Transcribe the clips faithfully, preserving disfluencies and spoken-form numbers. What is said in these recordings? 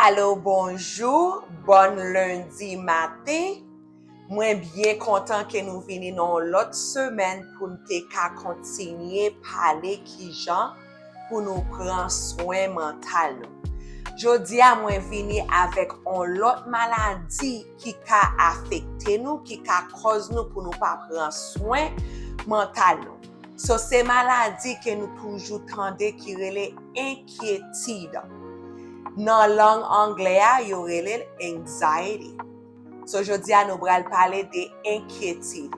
Alo, bonjou, bòn lendi maten. Mwen byen kontan ke nou vini nan yon lòt semèn pou n te ka kontinye pale kijan pou nou pran swen mantal nou. Jodi a, mwen vini avèk yon lòt maladi ki ka afekte nou, ki ka kòz nou pou nou pa pran swen mantal nou. So, se maladi ke nou toujou tande ki rele enkyetid. Nan lang anglè a, yo rele l anxiety. So, jodi a, nou pral pale de enkyetid.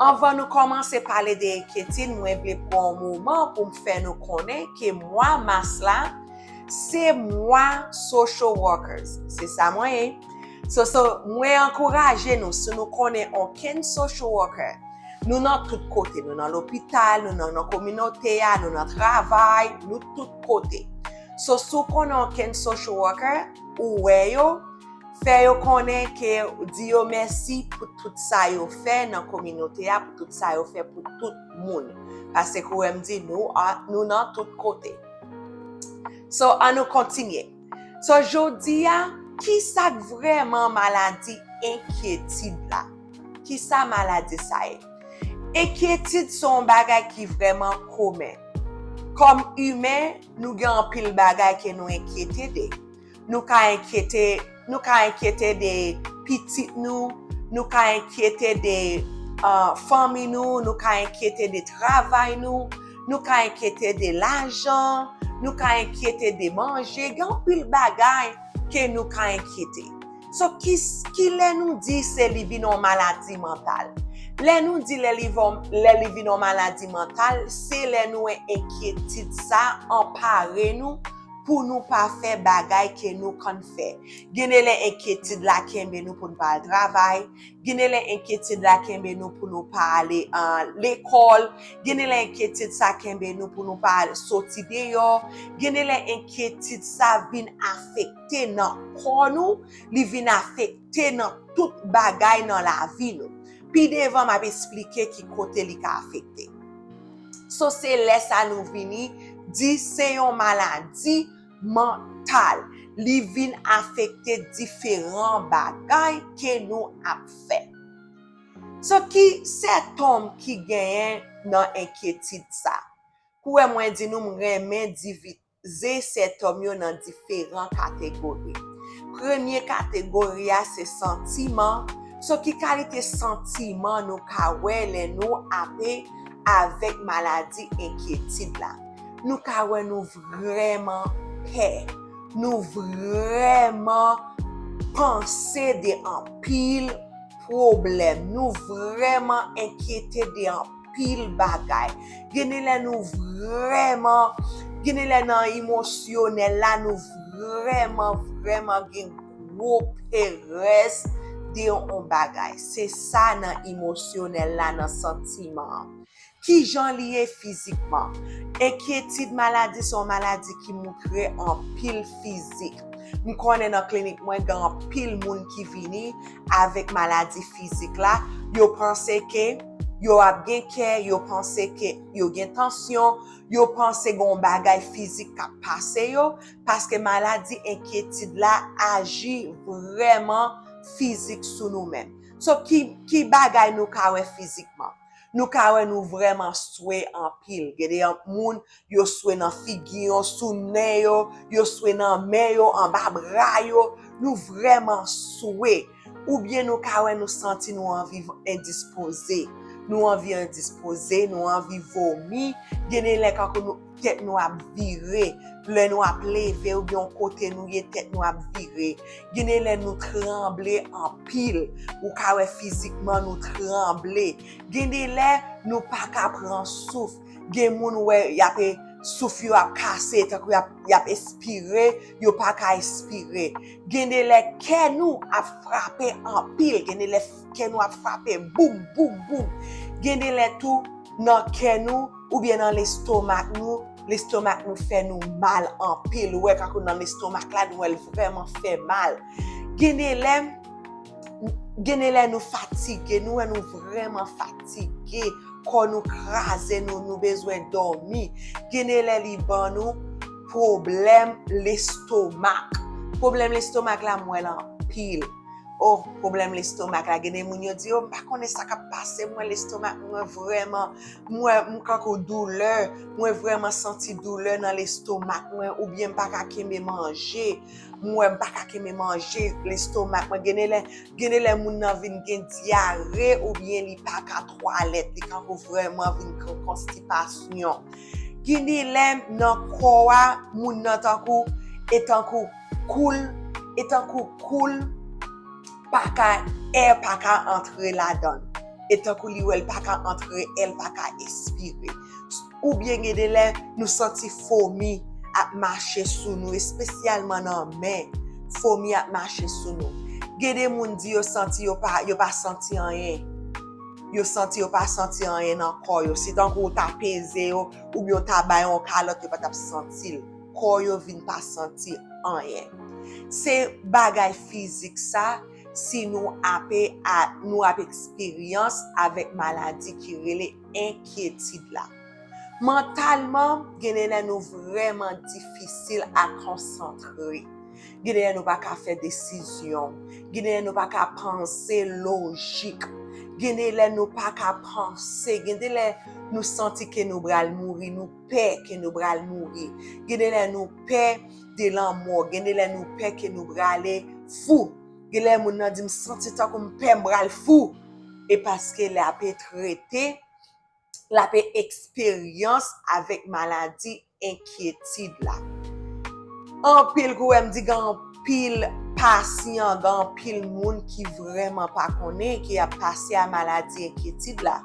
Anvan nou kòmanse pale de enkyetid, mwen vle pran yon moman pou m fè nou konnen ke mwa mas la, se mwa social workers. Se sa mwen ye. So, so, mwen ankouraje nou, si nou konnen okenn social worker, nou nan tout kote, nou nan lopital, nou nan, nan kominote a, nou nan travay, nou tout kote. So, si w konnen okenn social worker, ou wè yo, fè yo konnen ke di yo mèsi pou tout sa yo fè nan kominote a, pou tout sa yo fè pou tout moun. Paske ou wè m di nou, a, nou nan tout kote. So, ann nou kontinye. So, jodi a, ki sa k vrèman maladi enkyetid la? Ki sa maladi sa ye? Enkyetid se yon bagay ki vrèman komen. Kòm imen, nou gen anpil bagay ke nou enkyete de. Nou ka enkyete, nou ka enkyete de pitit nou, nou ka enkyete de, uh, fanmi nou, nou ka enkyete de travay nou, nou ka enkyete de lajan, nou ka enkyete de manje. Gen anpil bagay ke nou ka enkyete. So, ki, ki lè nou di se li vin yon maladi mantal? Lè nou di lè li von, lè li vin yon maladi mantal, se lè nou wè enkyetid sa anpare nou pou nou pa fè bagay ke nou konn fè. Gen de lè enkyetid la kenbe nou pou n pa al travay. Gen de lè enkyetid la kenbe nou pou nou pa ale, uh, lekòl. Gen de lè enkyetid sa kenbe nou pou nou pa al soti deyò. Gen de lè enkyetid sa vin afekte nan kò nou. Li vin afekte nan tout bagay nan lavi nou. Pi devan, m ap esplike ki kote li ka afekte. So, se lè sa nou vini di se yon maladi mantal. Li vin afekte diferan bagay ke nou ap fè. So, ki sentòm ki genyen nan enkyetid sa? Kou wè mwen di nou, m renmen divize sentòm yo nan diferan kategori. Premye kategori a se santiman. So, ki kalite santiman nou ka wè lè nou ape avèk maladi enkyetid la? Nou ka wè nou vrèman pè. Nou vrèman panse de anpil pwoblèm. Nou vrèman enkyete de anpil bagay. Gen de lè nou vrèman, gen de lè nan emosyonèl la, nou vrèman, vrèman gen gwo perèz de yon bagay. Se sa nan emosyonèl la, nan santiman an. Kijan li ye fizikman? Enkyetid maladi se yon maladi ki moutre anpil fizik. M konnen nan klinik mwen, gen anpil moun ki vini avèk maladi fizik la. Yo panse ke yo ap gen kè, yo panse ke yo gen tansyon, yo panse gen yon bagay fizik k ap pase yo, paske maladi enkyetid la aji vrèman fizik sou nou menm. So, ki, ki bagay nou ka wè fizikman? Nou ka wè nou vrèman swe anpil. Gen de moun, yo swe nan figi yo, sou nen yo, yo swe nan men yo, anba bra yo. Nou vrèman swe. Oubyen nou ka wè nou santi nou anvi endispoze. Nou anvi endispoze, nou anvi vomi. Gen de lè kankou nou, tèt nou ap vire. Lè nou ap leve oubyen yon kote nou ye, tèt nou ap vire. Gen de lè nou tranble anpil. Ou ka wè fizikman nou tranble. Gen de lè nou pa ka pran souf. Gen moun ou wè y ap, souf yo ap kase, tankou y ap, y ap espire, yo pa ka espire. Gen de lè kè nou ap frape anpil, gen de lè kè nou ap frape boum, boum, boum. Gen de lè tou nan kè nou oubyen nan lestomak nou, lestomak nou fè nou mal anpil. Ou wè kankou nan lestomak la, nou wè l vrèman fè mal. Gen de lè, gen de lè nou fatige, nou wè nou vrèman fatige. Kò nou kraze, nou, nou bezwen dòmi. Gen de lè li ban nou pwoblèm lestomak. Pwoblèm lestomak la, m wè l anpil. Oh, pwoblèm lestomak la, gen de moun yo di, oh, m pa konnen sa k ap pase mwen, lestomak mwen vrèman, mwen, m kankou doulè, mwen vrèman santi doulè nan lestomak mwen, oubyen m pa ka kenbe manje, m wè m pa ka kenbe manje, lestomak mwen, gen de lè, gen de lè moun nan vin gen dyare, oubyen li pa ka twalèt, li kankou vrèman vin gen konstipasyon. Gen de lè nan kò a, moun nan tankou, e tankou koul, e tankou koul, pa ka, è pa ka antre ladan l. E tankou li wè l pa ka antre, è l pa ka espire. Oubyen gen de lè nou santi fomi ap mache sou nou, espesyalman nan men. Fomi ap mache sou nou. Gen de moun di yo santi yo pa, yo pa santi anyen. Yo santi yo pa santi anyen nan kò yo. Se tankou w ta peze yo, oubyen w ta ba yo yon kalòt, yo pa t ap santi l. Kò yo vin pa santi anyen. Se bagay fizik sa, si nou ape a, nou ap eksperyans avèk maladi ki rele enkyetid la. Mantalman, gen de lè nou vrèman difisil a konsantre. Gen de lè nou pa ka fè desizyon. Gen de lè nou pa ka panse lojik. Gen de lè nou pa ka panse. Gen de lè nou santi ke nou pral mouri, nou pè ke nou pral mouri. Gen de lè nou pè de lanmò. Gen de lè nou pè ke nou prale fou. Gen lè moun nan di, "M santi tankou m pè m pral fou." E paske l ape trete, l ape eksperyans avèk maladi enkyetid la. Anpil kou wè m di gen anpil pasyan, gen anpil moun ki vrèman pa konnen, ki ap pase a maladi enkyetid la.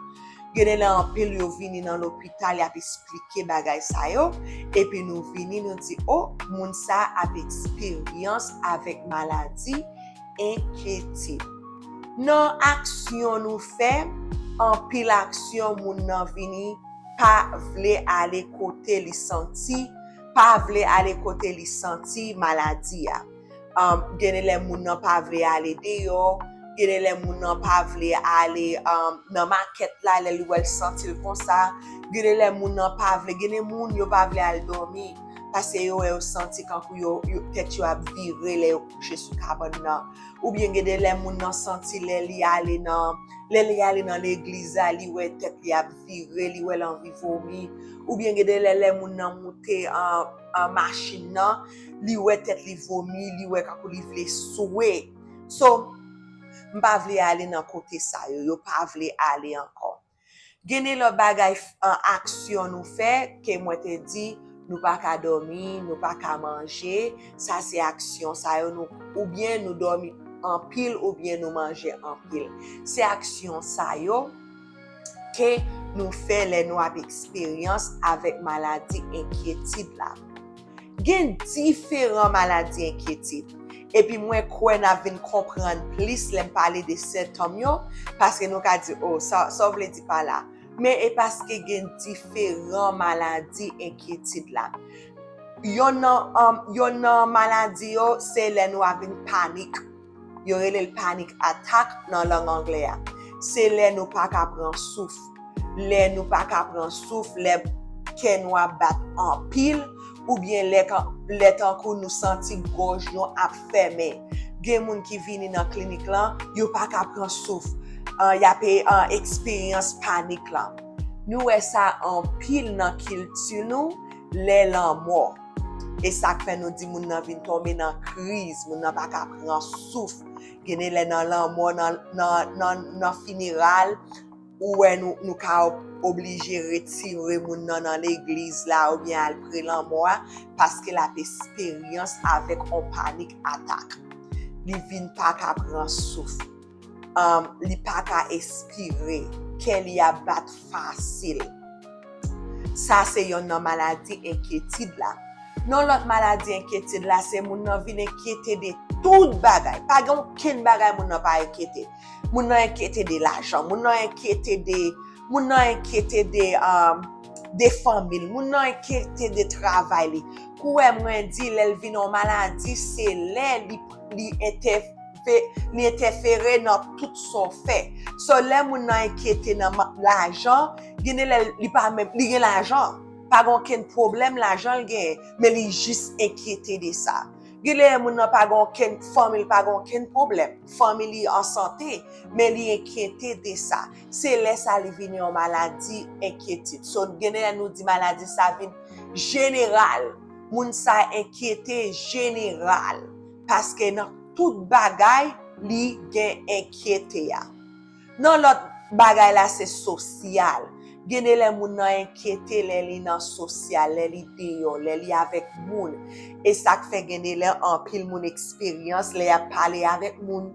Gen de lè anpil yo vini nan lopital, y ap eksplike bagay sa yo, epi nou vini, nou di, "O, moun sa ap eksperyans avèk maladi enkyetid." Nan aksyon nou fè, anpil aksyon moun nan vini pa vle ale kote li santi, pa vle ale kote li santi maladi a. Um, gen de lè moun nan pa vle ale deyò, gen de lè moun nan pa vle ale, um, nan makèt la, lè li wè l santi l konsa. Gen de lè moun nan pa vle, gen de moun yo pa vle al dòmi, paske yo wè yo santi kankou yo, yo, tèt yo ap vire lè yo kouche sou kabann nan. Oubyen gen de lè moun nan santi lè li ale nan, lè li ale nan legliz la, li wè tèt li ap vire, li wè l anvi vomi. Oubyen gen de lè, lè moun nan moute an, an machin nan, li wè tèt li vomi, li wè kankou li vle swe. So, m pa vle ale nan kote sa yo, yo pa vle ale ankò. Gen de lòt bagay, an aksyon nou fè, ke mwen te di, nou pa ka dòmi, nou pa ka manje, sa se aksyon sa yo, nou, oubyen nou dòmi anpil, oubyen nou manje anpil. Se aksyon sa yo ke nou fè lè nou ap eksperyans avèk maladi enkyetid la. Gen diferan maladi enkyetid. Epi mwen kwè n ap vin konprann plis lè m pale de sentòm yo, paske nou ka di, "O, sa, sa w vle di pa la?" Men e paske gen diferan maladi enkyetid la. Yonn nan, um, yonn nan maladi yo, se lè nou ap vin panik. Yo rele l panic attack nan lang anglè a. Se lè nou pa ka pran souf. Lè nou pa ka pran souf, lè kè nou ap bat anpil, oubyen lè, lè tankou nou santi gòj nou ap fèmen. Gen moun ki vini nan klinik lan, yo pa ka pran souf. Ah, y ap, ah, eksperyans panik lan. Nou wè sa anpil nan kilti nou, lè lanmò. E sa k fè nou di moun nan vin tonbe nan kriz, moun nan pa ka pran souf. Gen de lè nan lanmò, nan, nan, nan, nan fineral, ou wè nou, nou ka ob-, oblije retire moun nan nan legliz la oubyen al pre lanmò a, paske l ap eksperyans avèk on panic attack. Li vin pa ka pran souf. Um, li pa ka espire, kè li ap bat fasil. Sa se yonn nan maladi enkyetid la. Yon lòt maladi enkyetid la, se moun nan vin enkyete de tout bagay. Pa gen okenn bagay moun nan pa enkyete. Moun nan enkyete de lajan, moun nan enkyete de, moun nan enkyete de, um, de fanmi l, moun nan enkyete de travay li. Kou wè mwen di, lè l vin yon maladi, se lè li, li entè-, fe-, li entèfere nan tout sa w fè. So, lè moun nan enkyete nan ma-, lajan, gen de lè li pa menm, li gen lajan. Pa gen okenn pwoblèm lajan l genyen, men li jis enkyete de sa. Gen lè moun nan pa gen okenn, fanmi l pa gen okenn pwoblèm, fanmi li an sante, men li enkyete de sa. Se lè sa li vin yon maladi enkyetid. So, gen lè nou di maladi sa vin jeneral. Moun sa enkyete jeneral. Paske nan tout bagay, li gen enkyete a. Nan lòt bagay la, se sosyal. Gen de lè moun nan enkyete lè li nan sosyal, lè li deyò, lè li avèk moun. E sa k fè gen de lè anpil moun eksperyans lè y ap pale avèk moun,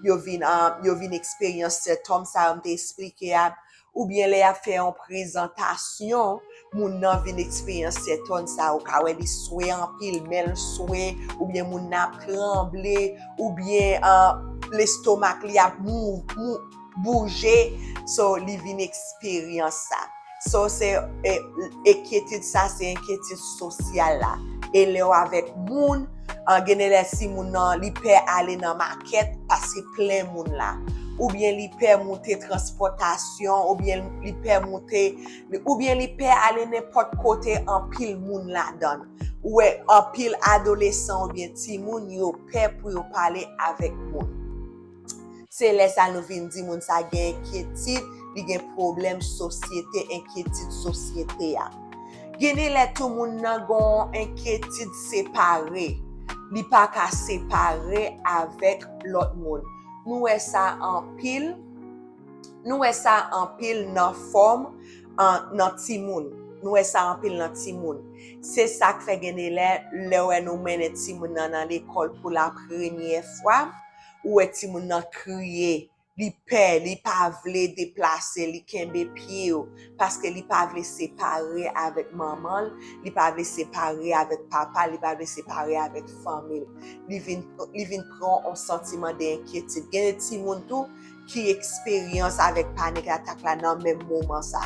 yo vin, ah, yo vin eksperyans sentòm sa yo m te eksplike a, oubyen lè y ap fè yon prezantasyon, moun nan vin eksperyans sentòm sa yo, ou ka wè li swe anpil, men l swe, oubyen moun nan ap tranble, oubyen, ah, lestomak li ap mou, mou, bouje, so li vin eksperyans sa. So se, e, enkyetid sa, se enkyetid sosyal la. E lè w avèk moun, ah, gen de lè si moun nan, li pè ale nan makèt paske plen moun la. Oubyen li pè moute transpòtasyon, oubyen li pè moute, oubyen li pè ale nenpòt kote anpil moun ladan l. Ou wè, anpil adolesan oubyen timoun, yo pè pou yo pale avèk moun. Se lè sa nou vin di moun sa gen enkyetid, li gen pwoblèm sosyete, enkyetid sosyete a. Gen de lè tou moun nan gen yon enkyetid separe. Li pa ka separe avèk lòt moun. Nou wè sa anpil. Nou wè sa anpil nan fòm, an, nan timoun. Nou wè sa anpil nan timoun. Se sa k fè gen de lè, lè w wè nou mennen timoun nan nan lekòl pou la premyè fwa, ou wè timoun nan kriye. Li pè, li pa vle deplase, li kenbe pye yo, paske li pa vle separe avèk manman l, li pa vle separe avèk papa l, li pa vle separe avèk fanmi l. Li vin, li vin pran yon santiman de enkyetid. Gen de timoun tou ki eksperyans avèk panik atak la nan menm moman sa,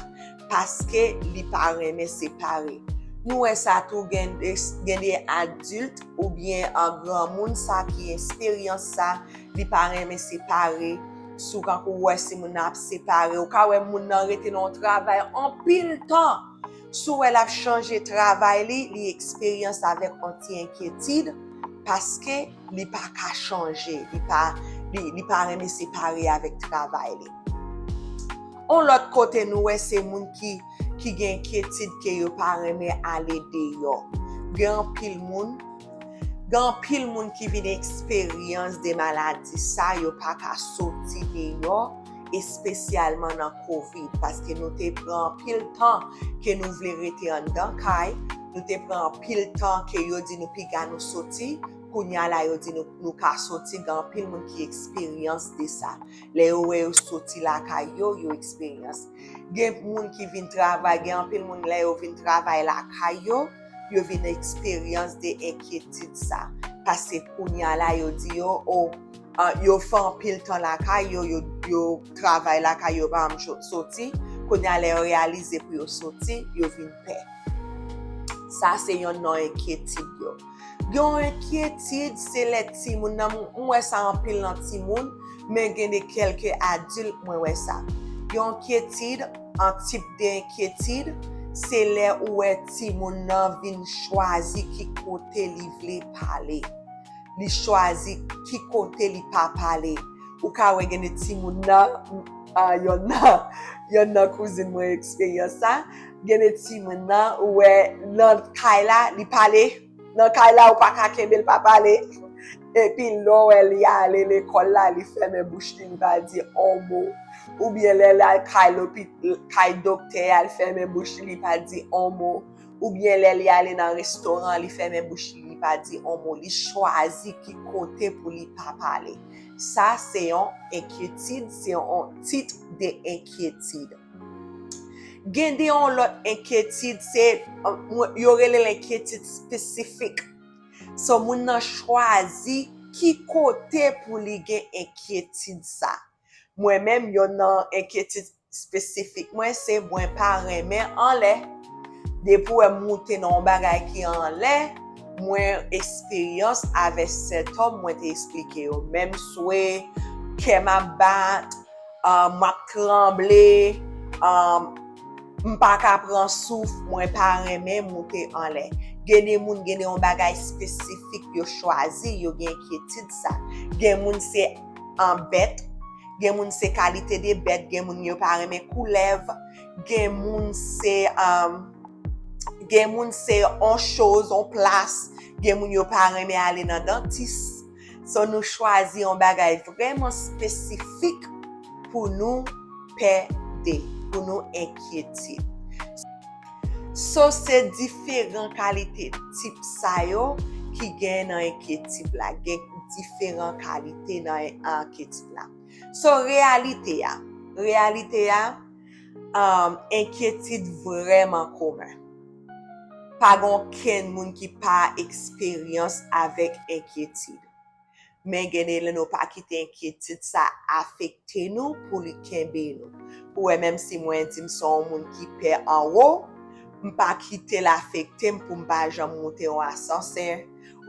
paske li pa renmen separe. Nou wè sa tou, gen de, gen de adilt oubyen, ah, granmoun sa ki eksperyans sa, li pa renmen separe. Si w kankou w wè si moun nan ap separe, ou ka wè moun nan rete nan yon travay anpil tan. Si w wè l ap chanje travay li, li eksperyans avèk yon ti enkyetid, paske li pa ka chanje, li pa, li, li pa renmen separe avèk travay li. On lòt kote nou wè se moun ki, ki gen enkyetid ke yo pa renmen ale deyò. Gen anpil moun, gen anpil moun ki vin eksperyans de maladi sa, yo pa ka soti deyò, espesyalman nan kovid, paske nou te pran anpil tan ke nou vle rete anndan kay, nou te pran anpil tan ke yo di nou piga nou soti, kounye a la yo di nou, nou ka soti, gen anpil moun ki eksperyans de sa. Lè yo wè yo soti lakay yo, yo eksperyans. Gen moun ki vin travay, gen anpil moun lè yo vin travay lakay yo, yo vin eksperyans de enkyetid sa. Paske kounye a la yo di yo, o, ah, yo fè anpil tan lakay yo, yo, yo travay lakay yo, pa janm soti. Kounye a lè yo reyalize pou yo soti, yo vin pè. Sa se yonn nan enkyetid yo. Gen yon enkyetid, se lè timoun nan, m, m wè sa anpil nan timoun, men gen de kèlke adilt, mwen wè sa. Gen yon enkyetid, yon tip de enkyetid, se lè ou wè timoun nan vin chwazi ki kote li vle pale. Li chwazi ki kote li pa pale. Ou ka wè gen de timoun nan, ah, yonn nan, yonn nan kouzin mwen eksperyans sa. Gen de timoun nan, ou wè nan kay la, li pale. Nan kay la, ou pa ka kenbe l pa pale. Epi lè w wè li ale lekòl la, li fèmen bouch li, li pa di on mo. Oubyen lè l al kay lopi-, kay doktè a, li fèmen bouch li, li pa di on mo. Oubyen lè li ale nan restoran, li fèmen bouch li, li pa di on mo. Li chwazi ki kote pou li pa pale. Sa se yon enkyetid, se yon tit de enkyetid. Gen de yon lòt enkyetid, se, euh, yo rele l enkyetid espesifik. So, moun nan chwazi ki kote pou li gen enkyetid sa. Mwen menm, yonn nan enkyetid espesifik mwen, se mwen pa renmen anlè. Depi w wè m moute nan yon bagay ki anlè, mwen eksperyans avèk sentòm mwen te eksplike yo. Menm swe, kè m ap bat, ah, m ap tranble, ah, m pa ka pran souf, mwen pa renmen moute anlè. Gen de moun, gen de yon bagay espesifik yo chwazi, yo gen enkyetid sa. Gen moun se an bèt, gen moun se kalite de bèt, gen moun yo pa renmen koulèv, gen moun se, um, gen moun se on choz, on plas, gen moun yo pa renmen ale nan dantis. So nou chwazi yon bagay vrèman espesifik pou nou pè de, pou nou enkyetid. So se diferan kalite tip sa yo ki gen nan enkyetid la. Gen diferan kalite nan enkyetid la. So reyalite a, reyalite a, um, enkyetid vrèman komen. Pa gen okenn moun ki pa eksperyans avèk enkyetid. Men gen de lè nou pa kite enkyetid sa afekte nou pou li kenbe nou. Ou wè, menm si mwen di m se yon moun ki pè anwo, m pa kite l afekte m pou m pa janm moute yon asansè,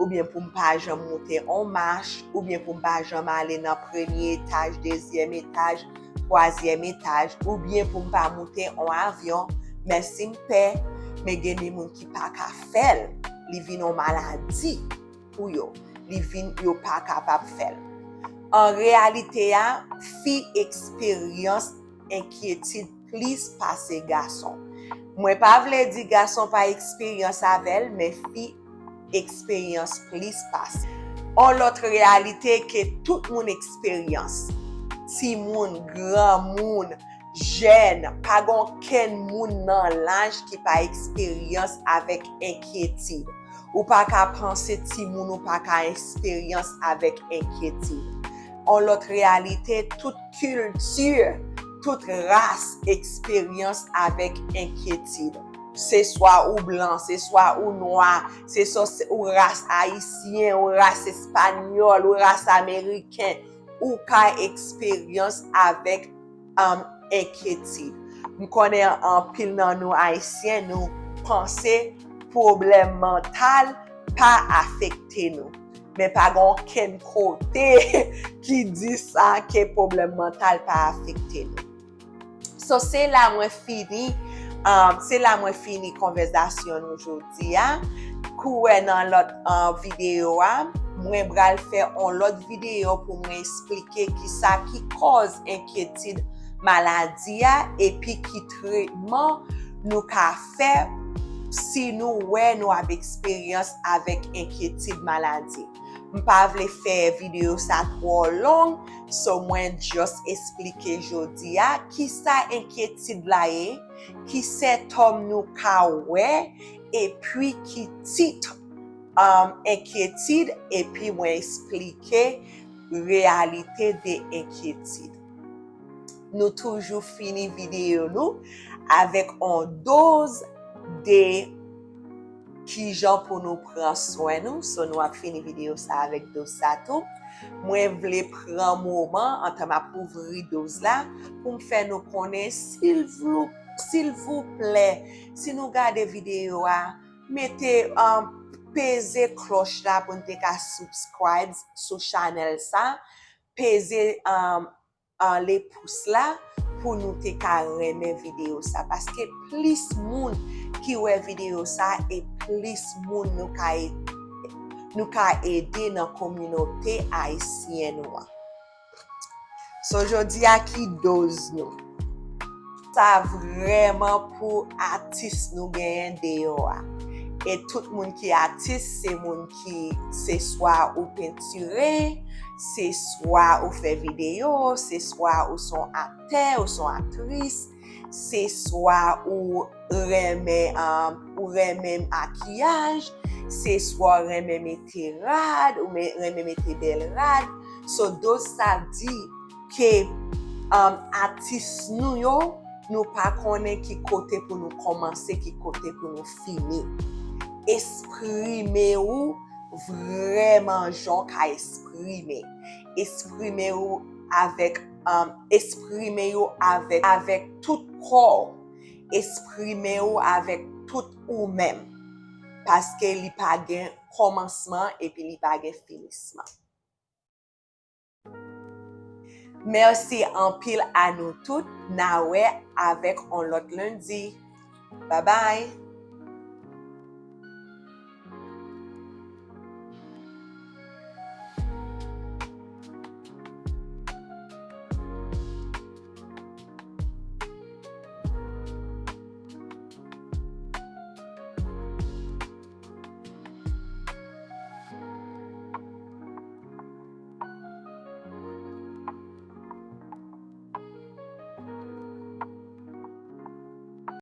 oubyen pou m pa janm moute yon mach, oubyen pou m pa janm ale nan premye etaj, dezyèm etaj, twazyèm etaj, oubyen pou m pa moute yon avyon. Men si m pè, men gen de moun ki pa ka fè l. Li vin yon maladi pou yo. Li vin, yo pa kapab fè l. An reyalite a, fi eksperyans enkyetid plis pase gason. Mwen pa vle di gason pa eksperyans avè l, men fi eksperyans plis pase. On lòt reyalite ke tout moun eksperyans. Timoun, granmoun, jèn, pa gen okenn moun nan laj ki pa eksperyans avèk enkyetid. Ou pa ka panse timoun ou pa ka eksperyans avèk enkyetid. On lòt reyalite, tout kilti, tout ras eksperyans avèk enkyetid. Se swa ou blan, se swa ou nwa, se swa ou ras ayisyen, ou ras espanyòl, ou ras ameriken, ou ka eksperyans avèk, um, enkyetid. M konnen anpil nan nou ayisyen, nou panse pwoblèm mantal pa afekte nou. Men pa gen okenn kote ki di sa ke pwoblèm mantal pa afekte nou. So, se la mwen fini, um, se la mwen fini konvèsasyon nou jodi a. Kou wè nan lòt, um, videyo a, mwen pral fè on lòt videyo pou mwen eksplike kisa ki kòz enkyetid maladi a, epi ki tretman nou ka fè si nou wè nou ap eksperyans avèk enkyetid maladi. M pa vle fè videyo sa twò long, so mwen just eksplike jodi a kisa enkyetid la ye, ki sentòm nou ka wè, epi ki tit, um, enkyetid, epi mwen eksplike reyalite de enkyetid. Nou toujou fini videyo nou avèk on doz de kijan pou nou pran swen nou. So, nou ap fini videyo sa avèk doz sa tou. Mwen vle pran moman, antan m ap ouvri doz la, pou m fè nou konnen, silvou-, silvouplè, si nou gade videyo a, mete, um, peze klòch la pou n te ka subscribe sou chanèl sa, peze, um, anlè pous la pou nou te ka renmen videyo sa, paske plis moun ki wè videyo sa, e plis moun nou ka e-, nou ka ede nan kominote ayisyèn ou an. So, jodi a ki doz nou? Sa vrèman pou atis nou genyen deyò a. E tout moun ki atis, se moun ki, se swa ou pentire, se swa ou fè videyo, se swa ou se yon aktè, ou se yon aktris, se swa ou renmen, um, ou renmen makiyaj, se swa ou renmen mete rad, ou me-, renmen mete bèl rad. So, doz sa di ke, um, atis nou yo, nou pa konnen ki kote pou nou kòmanse, ki kote pou nou fini. Eksprime ou vrèman jan w ka eksprime. Eksprime ou avèk, um, eksprime yo avèk, avèk tout kò w. Eksprime ou avèk tout ou menm. Paske li pa gen kòmansman epi li pa gen finisman. Mèsi anpil a nou tout. N a wè avèk on lòt lendi. Babay!